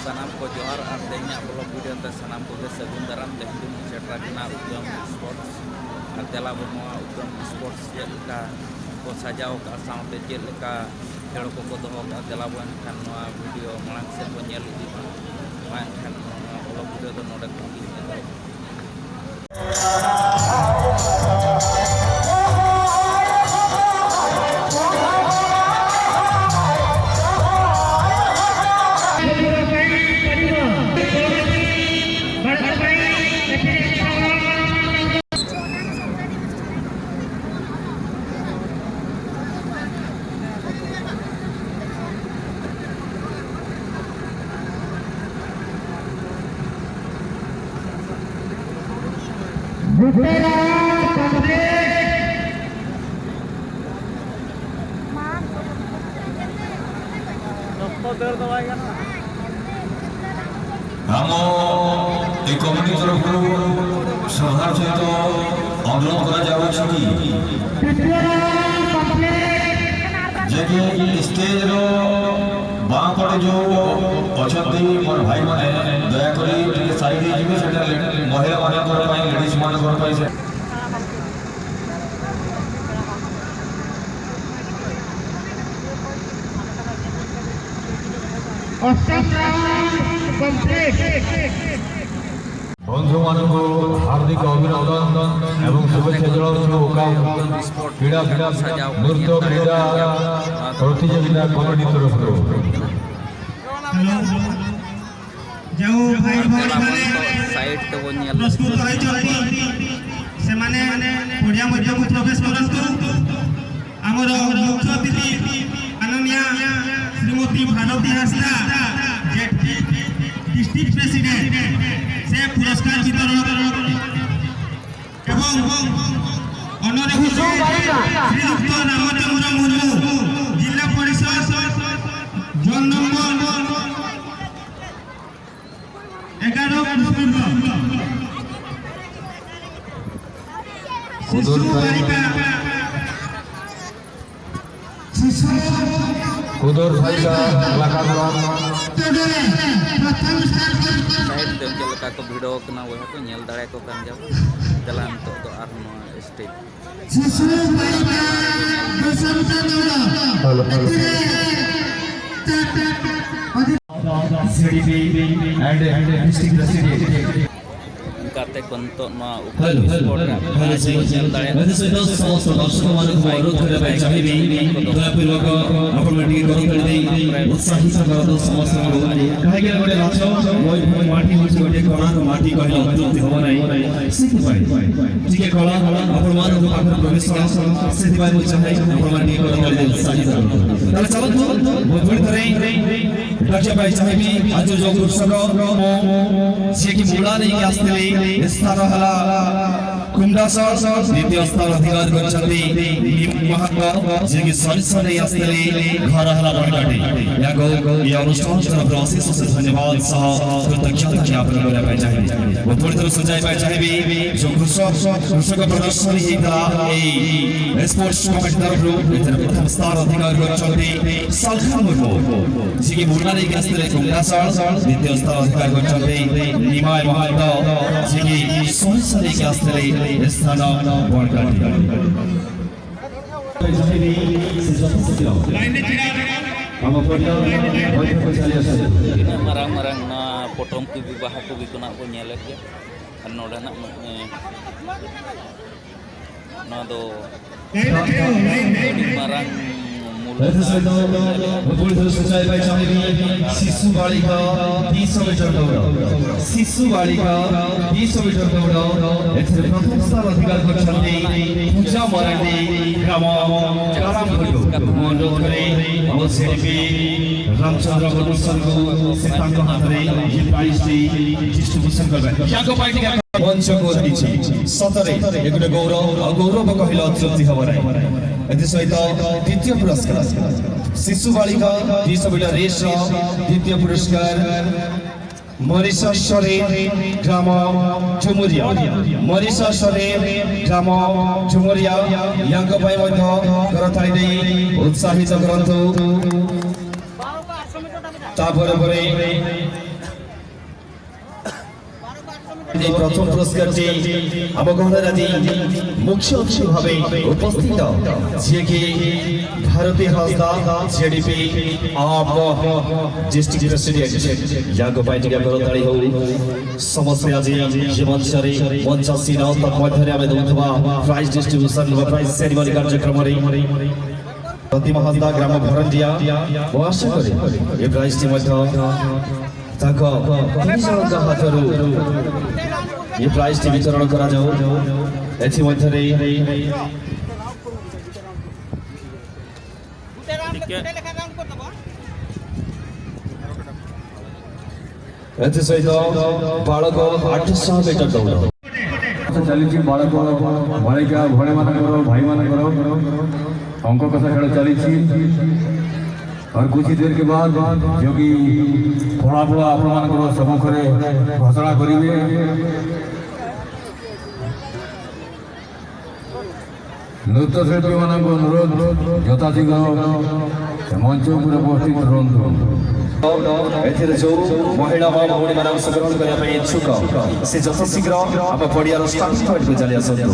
ᱥᱟᱱᱟᱢ ᱠᱚ ᱡᱚᱦᱟᱨ ᱟᱨ ᱛᱮᱦᱮᱧᱟᱜ ᱵᱞᱚᱜ ᱵᱷᱤᱰᱤᱭᱳ ᱛᱮ ᱥᱟᱱᱟᱢ ᱠᱚᱜᱮ ᱥᱟᱹᱜᱩᱱ ᱫᱟᱨᱟᱢ। ᱛᱮᱦᱮᱧ ᱫᱚ ᱥᱮᱴᱮᱨ ᱟᱠᱟᱱᱟ ᱩᱫᱽᱜᱟᱹᱢ ᱥᱯᱳᱨᱴᱥ ᱟᱨ ᱫᱮᱞᱟ ᱵᱚᱱ ᱱᱚᱣᱟ ᱩᱫᱽᱜᱟᱹᱢ ᱥᱯᱳᱨᱴᱥ ᱪᱮᱫ ᱞᱮᱠᱟ ᱠᱚ ᱥᱟᱡᱟᱣ ᱟᱠᱟᱫᱼᱟ, ᱥᱟᱶᱛᱮ ᱪᱮᱫ ᱞᱮᱠᱟ ᱠᱷᱮᱞ ᱠᱚᱠᱚ ᱫᱚᱦᱚ ᱟᱠᱟᱫᱼᱟ। ᱫᱮᱞᱟ ᱵᱚᱱ ᱮᱱᱠᱷᱟᱱ ᱱᱚᱣᱟ ᱵᱷᱤᱰᱤᱭᱳ ᱢᱟᱲᱟᱝ ᱥᱮᱫ ᱵᱚᱱ ᱧᱮᱞ ᱤᱫᱤ ᱢᱟ। ᱢᱟ ᱮᱱᱠᱷᱟᱱ ᱱᱚᱣᱟ ᱵᱞᱚᱜ ᱵᱷᱤᱰᱤᱭᱳ ᱫᱚ ᱱᱚᱰᱮ ᱠᱷᱚᱱ ᱜᱤᱧ ᱮᱛᱚᱦᱚᱵ। ଗୋଟେ ରାଉଣ୍ଡ କମ୍ପ୍ଲିଟ୍। ଆମ ଏ କମିଟି ତରଫରୁ ଶ୍ରଦ୍ଧାର ସହିତ ଅନୁରୋଧ କରାଯାଉଛି କି ତୃତୀୟ ରାଉଣ୍ଡ କମ୍ପ୍ଲିଟ୍। ଯେ କି ଷ୍ଟେଜର ବାଁ ପଟେ ଯେଉଁ ଅଛନ୍ତି ମୋର ଭାଇମାନେ, ଦୟାକରି ଟିକେ ସାଇଡ୍ ହେଇଯିବେ। ସେଟା ମହିଳାମାନଙ୍କର ପାଇଁ, ଲେଡ଼ିଜ୍ ମାନଙ୍କର ପାଇଁ ସେ ଅଷ୍ଟମ ରାଉଣ୍ଡ କମ୍ପ୍ଲିଟ୍। ବନ୍ଧୁମାନଙ୍କୁ ହାର୍ଦ୍ଦିକ ଅଭିନନ୍ଦନ ଏବଂ ଶୁଭେଚ୍ଛା ଜଣାଉଛୁ କ୍ରୀଡ଼ା ନୃତ୍ୟ କ୍ରୀଡ଼ା ପ୍ରତିଯୋଗିତା କମିଟି ତରଫରୁ। ଯେଉଁ ଭାଇ ଭଉଣୀମାନେ ସାଇଡ୍ ତେବୋ ᱧᱮᱞ ପ୍ରସ୍ତୁତ ରହିଛନ୍ତି, ସେମାନେ ପଡ଼ିଆ ମଧ୍ୟକୁ ପ୍ରବେଶ କରନ୍ତୁ। ଆମର ମୁଖ୍ୟ ଅତିଥି ମାନନୀୟା ଶ୍ରୀମତୀ ଭାରତୀ ହାସଦା, ଡିଷ୍ଟ୍ରିକ୍ଟ ପ୍ରେସିଡେଣ୍ଟ, ସେ ପୁରସ୍କାର ବିତରଣ ଏବଂ ଅନରେବୁଲ ଶ୍ରୀଯୁକ୍ତ ରାମଚନ୍ଦ୍ର ମୁର୍ମୁ, ଜିଲ୍ଲା ପରିଷଦ ଜୋନ୍ ନମ୍ବର 11, କୃଷ୍ଣଗଡ଼। ଶିଶୁ ବାଳିକା ଶିଶୁ କୁଦର ସାଇକା କଳାକାର। ପ୍ରଥମ ସ୍ଥାନ ᱥᱟᱭᱤᱰ ᱛᱮ ᱪᱮᱫ ᱞᱮᱠᱟ ᱠᱚ ᱵᱷᱤᱲᱟᱹᱣ ᱟᱠᱟᱱᱟ ᱵᱚᱭᱦᱟ ᱠᱚ, ᱧᱮᱞ ᱫᱟᱲᱮ ᱠᱚ ᱠᱟᱱ ᱜᱮᱭᱟ ᱵᱚᱱ। ᱫᱮᱞᱟ ᱱᱤᱛᱚᱜ ᱫᱚ ᱟᱨ ᱱᱚᱣᱟ ᱥᱴᱮᱡ ଶିଶୁ ବାଳିକା 200 ମିଟର ଦୌଡ଼, ଏଥିରେ CDP and district president. ᱚᱱᱠᱟᱛᱮ ᱠᱚ ᱱᱤᱛᱚᱜ ᱱᱚᱣᱟ ᱩᱫᱽᱜᱟᱹᱢ ᱥᱯᱳᱨᱴ ᱨᱮᱭᱟᱜ ᱯᱨᱟᱭᱤᱡᱽ ᱠᱚ ᱧᱮᱞ ᱫᱟᱲᱮᱭᱟᱜ। ଏଥି ସହିତ ସମସ୍ତ ଦର୍ଶକମାନଙ୍କୁ ଅନୁରୋଧ କରିବା ପାଇଁ ଚାହିଁବି, ଦୟାପୂର୍ବକ ଆପଣମାନେ ଟିକେ କରତାଳି ଦେଇ ଉତ୍ସାହିତ କରନ୍ତୁ ସମସ୍ତଙ୍କୁ। କାହିଁକି ନା ଗୋଟେ ନାଚ, ମୟୂରଭଞ୍ଜ ମାଟି ହେଉଛି ଗୋଟେ କଳାର ମାଟି କହିଲେ ଅତ୍ୟୁକ୍ତି ହେବ ନାହିଁ। ସେଥିପାଇଁ ଟିକେ କଳା ଆପଣମାନଙ୍କ ପାଖରେ ପ୍ରବେଶ କଲା, ସେଥିପାଇଁ ମୁଁ ଚାହେଁ ଆପଣମାନେ ଟିକେ କରତାଳି ଦେଇ ଉତ୍ସାହିତ କରନ୍ତୁ। ତାହେଲେ ଚାଲନ୍ତୁ, ମୁଁ ପୁଣି ଥରେ ଡାକିବା ପାଇଁ ଚାହିଁବି ଆଜି ଯୋଉ କୃଷକ ଯିଏକି ମୂଳା ନେଇକି ଆସିଥିଲେ, ଏ ସ୍ଥାନ ହେଲା କୁଣ୍ଡାସ। ଦ୍ୱିତୀୟ ସ୍ଥାନ ଅଧିକାର କରିଛନ୍ତି ମହାନ୍ତ, ଯିଏକି ସରିଷ ନେଇ ଆସିଥିଲେ, ଘର ହେଲା ବଣକାଟି। ଏହାକୁ ଏହି ଅନୁଷ୍ଠାନ ତରଫରୁ ଅଶେଷ ଅଶେଷ ଧନ୍ୟବାଦ ସହ କୃତଜ୍ଞତା ଜ୍ଞାପନ କରିବା ପାଇଁ ଚାହିଁବି। ମୁଁ ପୁଣି ଥରେ ସୂଚାଇବା ପାଇଁ ଚାହିଁବି, ଯୋଉ କୃଷକ ପ୍ରଦର୍ଶନୀ ହେଇଥିଲା ଏଇ ସ୍ପୋର୍ଟସ କମିଟି ତରଫରୁ, ଏଥିରେ ପ୍ରଥମ ସ୍ଥାନ ଅଧିକାର କରିଛନ୍ତି ସାଲଖାନ ମୁର୍ମୁ, ଯିଏକି ମୁଣ୍ଡା ନେଇକି ଆସିଥିଲେ କୁଣ୍ଡାସଳ। ଦ୍ୱିତୀୟ ସ୍ଥାନ ଅଧିକାର କରିଛନ୍ତି ନିମାୟ ମହାନ୍ତ, ଯିଏକି ସରିଷ ନେଇକି ଆସିଥିଲେ, ଏ ସ୍ଥାନ ବଣକାଟି। ଚାହିଁବି ସେ ଯଥାଶୀଘ୍ର ଲାଇନରେ ଛିଡ଼ା ଆମ ପଡ଼ିଆ ମଧ୍ୟକୁ ଚାଲି ଆସନ୍ତୁ। ᱛᱤᱱᱟᱹᱜ ᱢᱟᱨᱟᱝ ᱢᱟᱨᱟᱝ ᱱᱚᱣᱟ ᱯᱚᱴᱚᱢ ᱠᱚᱵᱤ, ᱵᱟᱦᱟ ᱠᱚᱵᱤ ᱠᱚᱱᱟᱜ ᱵᱚᱱ ᱧᱮᱞᱮᱫ ᱜᱮᱭᱟ। ᱟᱨ ᱱᱚᱰᱮᱱᱟᱜ ᱱᱚᱣᱟ ᱫᱚ ᱟᱹᱰᱤ ᱢᱟᱨᱟᱝ ᱢᱩᱞ ଏଥି ସହିତ ମୁଁ ପୁଣି ଥରେ ସୂଚାଇବା ପାଇଁ ଚାହିଁବି, ଶିଶୁ ବାଳିକା 200 ମିଟର ଦୌଡ଼, ଶିଶୁ ବାଳିକା 200 ମିଟର ଦୌଡ଼, ଏଥିରେ ପ୍ରଥମ ସ୍ଥାନ ଅଧିକାର କରିଛନ୍ତି ପୂଜା ମରାଣ୍ଡି, ଗ୍ରାମ କାରାମପୁର। ମୁଁ ଅନୁରୋଧ କରେ ଆମ ସିଡିପି ରାମଚନ୍ଦ୍ର ମୁର୍ମୁଙ୍କୁ, ସେ ତାଙ୍କ ହାତରେ ଏହି ପ୍ରାଇଜଟି ଡିଷ୍ଟ୍ରିବ୍ୟୁସନ କରିବେ। ୟାଙ୍କ ପାଇଁ ଟିକେ ମଞ୍ଚକୁ ଓହ୍ଲାଇଛି। ସତରେ ଏ ଗୋଟେ ଗୌରବ, ଆଉ ଗୌରବ କହିଲେ ଅତ୍ୟୁକ୍ତି ହେବ ନାହିଁ। ଏଥିସହିତ ଦ୍ୱିତୀୟ ପୁରସ୍କାର, ଶିଶୁ ବାଳିକା 200 ମିଟର ରେସ୍ର ଦ୍ୱିତୀୟ ପୁରସ୍କାର ମରିଷା ସରେନ, ଗ୍ରାମ ଝୁମୁରିଆ। ମରିଷା ସରେନ, ଗ୍ରାମ ଝୁମୁରିଆ। ୟାଙ୍କ ପାଇଁ ମଧ୍ୟ କରତାଳି ଦେଇ ଉତ୍ସାହିତ କରନ୍ତୁ। ତାପରେ ପରେ ଏହି ପ୍ରଥମ ପୁରସ୍କାରଟି ଆମ ଗହଣରେ ଆଜି ମୁଖ୍ୟ ଅତିଥି ଭାବେ ଉପସ୍ଥିତ, ଯିଏକି Bharati Hansda, JDP of district president. ୟାଙ୍କ ପାଇଁ ଟିକେ କରତାଳି ହଉ। ସମସ୍ତେ ଆଜି ଯେ ମଞ୍ଚରେ ମଞ୍ଚାସୀନ, ତନ୍ମଧ୍ୟରେ ଆମେ ଦେଉଥିବା ପ୍ରାଇଜ୍ ଡିଷ୍ଟ୍ରିବ୍ୟୁସନ ବା ପ୍ରାଇଜ୍ ସେରିମନି କାର୍ଯ୍ୟକ୍ରମରେ ପ୍ରତିମା ହାଁସଦା, ଗ୍ରାମ ଭରଣ୍ଡିଆ। ମୁଁ ଆଶା କରେ ଏ ପ୍ରାଇଜଟି ମଧ୍ୟ ତାଙ୍କ ତିନି ଜଣଙ୍କ ହାତରୁ ଏ ପ୍ରାଇଜଟି ବିତରଣ କରାଯାଉ। ଏଥିମଧ୍ୟରେ ଟିକେ। ଏଥିସହିତ ବାଳକ 800 ମିଟର ଦୌଡ଼ ଚାଲିଛି। ବାଳକ, ବାଳିକା, ଭଉଣୀମାନଙ୍କର, ଭାଇମାନଙ୍କର ଅଙ୍କ କଷା ଖେଳ ଚାଲିଛି और कुछ ही देर के बाद जो कि ଫଳାଫଳ ଆପଣମାନଙ୍କର ସମ୍ମୁଖରେ ଘୋଷଣା କରିବେ। ନୃତ୍ୟଶିଳ୍ପୀମାନଙ୍କୁ ଅନୁରୋଧ, ଯଥାଶୀଘ୍ର ମଞ୍ଚ ଉପରେ ଉପସ୍ଥିତ ରୁହନ୍ତୁ। ଏଥିରେ ଯୋଉ ମହିଳା ବା ଭଉଣୀମାନେ ଅଂଶଗ୍ରହଣ କରିବା ପାଇଁ ଇଚ୍ଛୁକ, ସେ ଯଥାଶୀଘ୍ର ଆମ ପଡ଼ିଆର ଷ୍ଟାର୍ଟିଂ ପଏଣ୍ଟକୁ ଚାଲି ଆସନ୍ତୁ।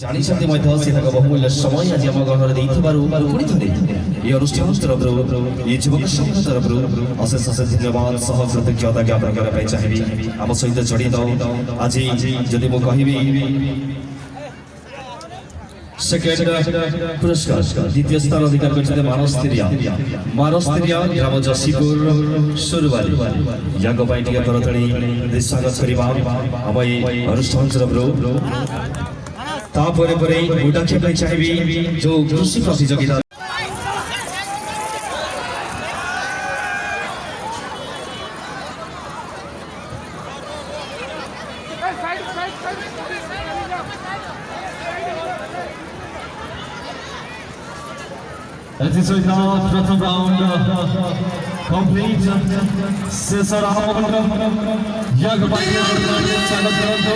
ଜାଣିଛନ୍ତି ମଧ୍ୟ ସେ ତାଙ୍କ ବହୁମୂଲ୍ୟ ସମୟ ଆଜି ଆମ ଗହଣରେ ଦେଇଥିବାରୁ ପୁଣି ଥରେ ଏ ଅନୁଷ୍ଠାନ ତରଫରୁ, ଏ ଯୁବକ ସଂଘ ତରଫରୁ ଅଶେଷ ଅଶେଷ ଧନ୍ୟବାଦ ସହ କୃତଜ୍ଞତା ଜ୍ଞାପନ କରିବା ପାଇଁ ଚାହିଁବି। ଆମ ସହିତ ଜଡ଼ିତ ଆଜି ଯଦି ମୁଁ କହିବି, ସେକେଣ୍ଡ ପୁରସ୍କାର, ଦ୍ୱିତୀୟ ସ୍ଥାନ ଅଧିକାର କରିଛନ୍ତି ମାନସ ତିରିଆ। ମାନସ ତିରିଆ, ଗ୍ରାମ ଯଶୀପୁର, ସୁରବାରୀ। ୟାଙ୍କ ପାଇଁ ଟିକେ କରତାଳି ଦେଇ ସ୍ୱାଗତ କରିବା ଆମ ଏଇ ଅନୁଷ୍ଠାନ ତରଫରୁ। ତାପରେ ପରେ ମୁଁ ଡାକିବା ପାଇଁ ଚାହିଁବି ଯୋଉ କୃଷି ପ୍ରତିଯୋଗିତା। ଏଥିସହିତ ପ୍ରଥମ ରାଉଣ୍ଡ କମ୍ପ୍ଲିଟ୍। ଶେଷ ରାଉଣ୍ଡ, ୟାଙ୍କ ପାଇଁ ସ୍ୱାଗତ କରନ୍ତୁ।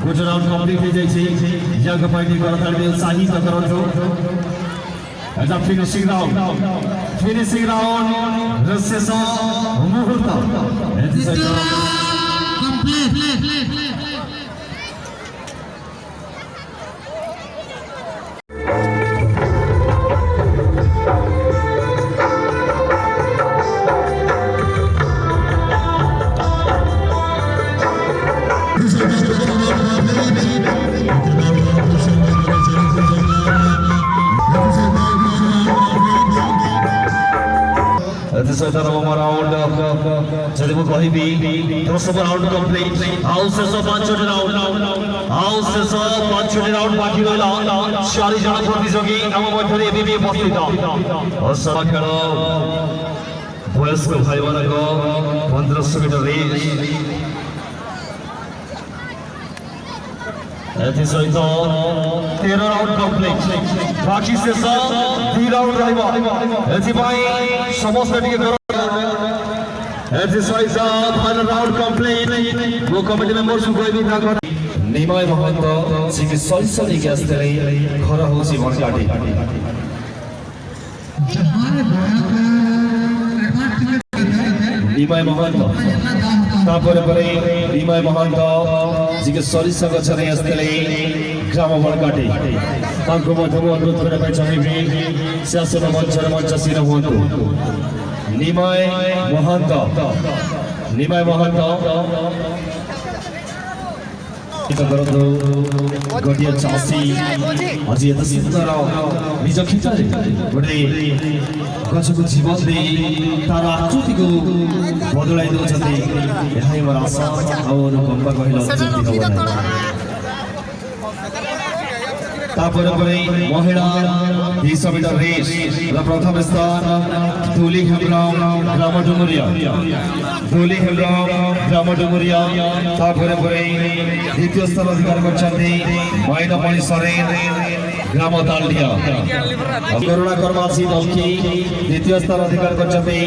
ଗୋଟେ ରାଉଣ୍ଡ କମ୍ପ୍ଲିଟ୍ ହେଇଯାଇଛି। ୟାଙ୍କ ପାଇଁ ଟିକେ କରତାଳି ଦେଇ ଉତ୍ସାହିତ କରନ୍ତୁ। ଏଟା ଫିନିସିଂ ରାଉଣ୍ଡ, ଫିନିସିଂ ରାଉଣ୍ଡ ଶେଷ ମୁହୂର୍ତ୍ତ। ଏଥିସହିତ କମ୍ପ୍ଲିଟ୍। ଏଥିସହିତ ନବମ ରାଉଣ୍ଡ ଯଦି ମୁଁ କହିବି, 10ମ ରାଉଣ୍ଡ କମ୍ପ୍ଲିଟ୍। ଆଉ ଶେଷ ପାଞ୍ଚଟି ରାଉଣ୍ଡ, ଆଉ ଶେଷ ପାଞ୍ଚଟି ରାଉଣ୍ଡ ବାକି ରହିଲା। ଚାରି ଜଣ ପ୍ରତିଯୋଗୀ ଆମ ମଧ୍ୟରେ ଏବେ ବି ଉପସ୍ଥିତ। ଅସଲ ଖେଳ ବୟସ୍କ ଭାଇମାନଙ୍କ 1500 ମିଟର ରେସ୍। ଏଥିସହିତ 13 ରାଉଣ୍ଡ କମ୍ପ୍ଲିଟ୍, ବାକି ଶେଷ 2 ରାଉଣ୍ଡ ରହିବ। ଏଥିପାଇଁ ସମସ୍ତେ ଟିକେ। ଏଥିସହିତ ଫାଇନାଲ ରାଉଣ୍ଡ କମ୍ପ୍ଲିଟ୍। ମୁଁ କମିଟି ମେମ୍ବର୍ସଙ୍କୁ କହିବି ତାଙ୍କ ନିମୟ ମହନ୍ତ, ଯିଏକି ସରିଷ ନେଇକି ଆସିଥିଲେ, ଘର ହେଉଛି ବଣକାଟି। ଯାହାର ବୟସ ନିମୟ ମହନ୍ତ, ତାପରେ ପରେ ନିମୟ ମହନ୍ତ, ଯିଏକି ସରିଷ ଗଛ ନେଇ ଆସିଥିଲେ, ଗ୍ରାମ ବଣକାଟି, ତାଙ୍କୁ ମଧ୍ୟ ମୁଁ ଅନୁରୋଧ କରିବା ପାଇଁ ଚାହିଁବି, ସେ ଆସିବ ମଞ୍ଚରେ ମଞ୍ଚାସୀନ ହୁଅନ୍ତୁ। ନିମୟ ମହନ୍ତ, ନିମୟ ମହନ୍ତ କରନ୍ତୁ। ଗୋଟିଏ ଚାଷୀ ଆଜି ଏତେ ସୁନ୍ଦର ନିଜ କ୍ଷେତରେ ଗୋଟେ ଗଛକୁ ଜୀବନ ଦେଇ ତାର ଆକୃତିକୁ ବଦଳାଇ ଦେଉଛନ୍ତି, ଏହା ହିଁ ମୋର ଆଶା ଆଉ ଅନୁକମ୍ପା କହିଲେ ଅତ୍ୟୁକ୍ତି ହେବ ନାହିଁ। ତାପରେ ପରେ ମହିଳା 200 ମିଟର ରେସ୍ ପ୍ରଥମ ସ୍ଥାନ ତୁଲି ହେମ୍ବ୍ରମ, ଗ୍ରାମ ଡୁମୁରିଆ। ତୁଲି ହେମ୍ବ୍ରମ, ଗ୍ରାମ ଡୁମୁରିଆ। ତାପରେ ପରେ ଦ୍ୱିତୀୟ ସ୍ଥାନ ଅଧିକାର କରିଛନ୍ତି ମଇନମଣି ସରେନ, ଗ୍ରାମ ତାଲଡିଆ। କରୁଣାକର ମାଝୀ, ଦଲକି। ଦ୍ୱିତୀୟ ସ୍ଥାନ ଅଧିକାର କରିଛନ୍ତି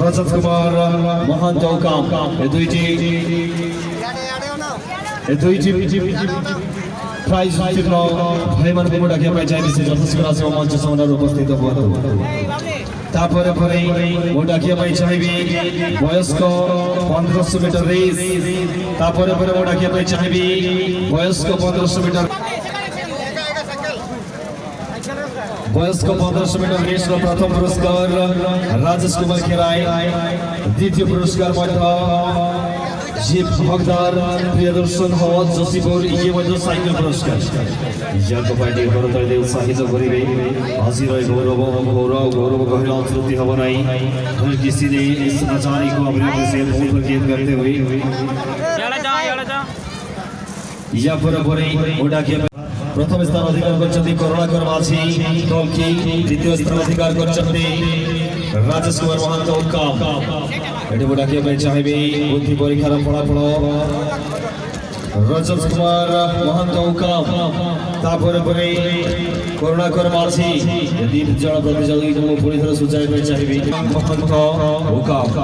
ରଜତ କୁମାର ମହାନ୍ତ, ଉକାମ। ଏ ଦୁଇଟି ଏ ଦୁଇଟି ପ୍ରାଇଜ୍ ଉତ୍ତୀର୍ଣ୍ଣ ଭାଇମାନଙ୍କୁ ମୁଁ ଡାକିବା ପାଇଁ ଚାହିଁବି, ସେ ଯଥାଶୀଘ୍ର ଆସିବ ମଞ୍ଚ ସାମ୍ନାରେ ଉପସ୍ଥିତ ହୁଅନ୍ତୁ। ତାପରେ ପରେ ମୁଁ ଡାକିବା ପାଇଁ ଚାହିଁବି ବୟସ୍କ 1500 ମିଟର ରେସ୍। ତାପରେ ପରେ ମୁଁ ଡାକିବା ପାଇଁ ଚାହିଁବି ବୟସ୍କ 1500 ମିଟର, ବୟସ୍କ 1500 ମିଟର ରେସ୍ର ପ୍ରଥମ ପୁରସ୍କାର ରାଜେଶ କୁମାର ଖେରାଇ, ଦ୍ୱିତୀୟ ପୁରସ୍କାର ମଧ୍ୟ ଯିଏ ହକଦାର ପ୍ରିୟଦର୍ଶନ ହ ଯଶୀପୁର, ଇଏ ମଧ୍ୟ ସାଇକେଲ ପୁରସ୍କାର। ଯାଙ୍କ ପାଇଁ ଟିକେ କରତାଳି ଦେଇ ଉତ୍ସାହିତ କରିବେ। ଆଜିର ଏ ଗୌରବ, ଗୌରବ, ଗୌରବ କହିଲେ ଅତ୍ୟୁକ୍ତି ହେବ ନାହିଁ। हर किसी ने इस नजारे को अपने अपने सेल फोन पर कैद करते हुए। या ପରେ ପରେ ମୁଁ ଡାକିବା ପ୍ରଥମ ସ୍ଥାନ ଅଧିକାର କରିଛନ୍ତି କରୁଣାକର ମାଝୀ ଟଲକି, ଦ୍ୱିତୀୟ ସ୍ଥାନ ଅଧିକାର କରିଛନ୍ତି ରାଜେଶ କୁମାର ମହାନ୍ତ ଉତ୍କମ। ଏଠି ମୁଁ ଡାକିବା ପାଇଁ ଚାହିଁବି ବୁଦ୍ଧି ପରୀକ୍ଷାର ଫଳାଫଳ, ରଜତ କୁମାର ମହାନ୍ତ ଉକାମ, ତାପରେ ପରେ କରୁଣାକର ମାଝୀ। ଦି ଜଣ ପ୍ରତିଯୋଗୀଙ୍କୁ ମୁଁ ପୁଣି ଥରେ ସୂଚାଇବା ପାଇଁ ଚାହିଁବି, ମହାନ୍ତ ଉକାମ।